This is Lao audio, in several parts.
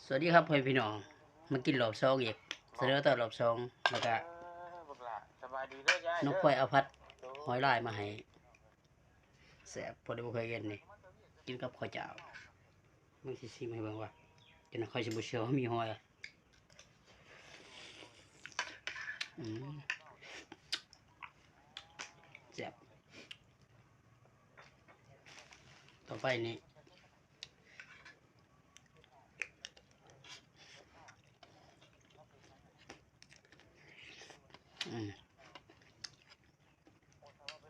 ສະຫວັດດີຄັບພໍ່ແມ່ພີ່ນ້ອງ ມາກິນລອບສອງອີກ ສະເໜີຕອນລອບສອງ ແລ້ວກະ ເອີ ບັກຫຼ້າ ສະບາຍດີເດີຍາຍ ນ້ອງພອຍເອົາຜັດຫອຍລາຍມາໃຫ້ ແຊບ ພໍດີບໍ່ເຄີຍກິນນີ້ ກິນກັບເຂົ້າຈ້າວ ເບິ່ງຊິຊີມໃຫ້ເບິ່ງວ່າ ຈົນຂ້ອຍຊິບໍ່ເຊື່ອວ່າມີຫອຍ ອືມ ແຊບ ຕໍ່ໄປນີ້ ອືມ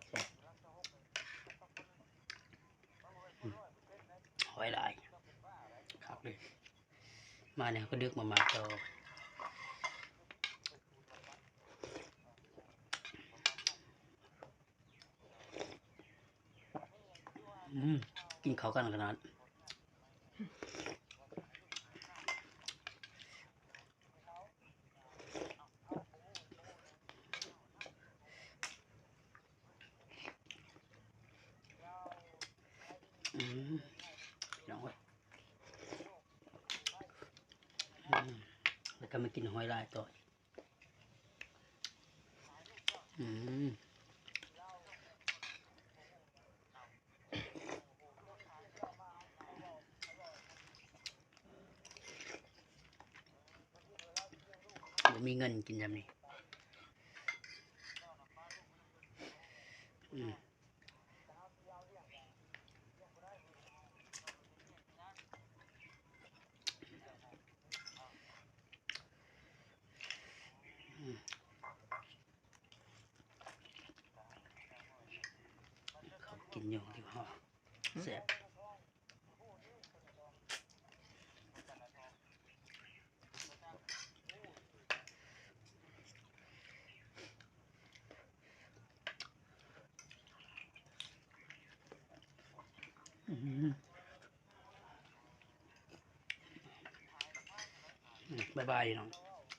ແຊບ ອືມ ຫອຍຫຼາຍ ຄັກເລີຍ ມາແນວກະດຶກມາໝາກຕໍ່ ອືມ ກິນເຂົ້າກັນຂະໜາດ ອືມ ພີ່ນ້ອງເອີຍ ອືມ ແລ້ວກະມາກິນຫອຍລາຍຕໍ່ ອືມ ບໍ່ມີເງິນກິນຍາມນີ້ ອືມ. ເຂົາກິນຢູ່ທີ່ເຮົາ ແຊບ ອືມ ບາຍບາຍພີ່ນ້ອງ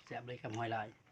ແຊບເລີຍກັບຫອຍລາຍ.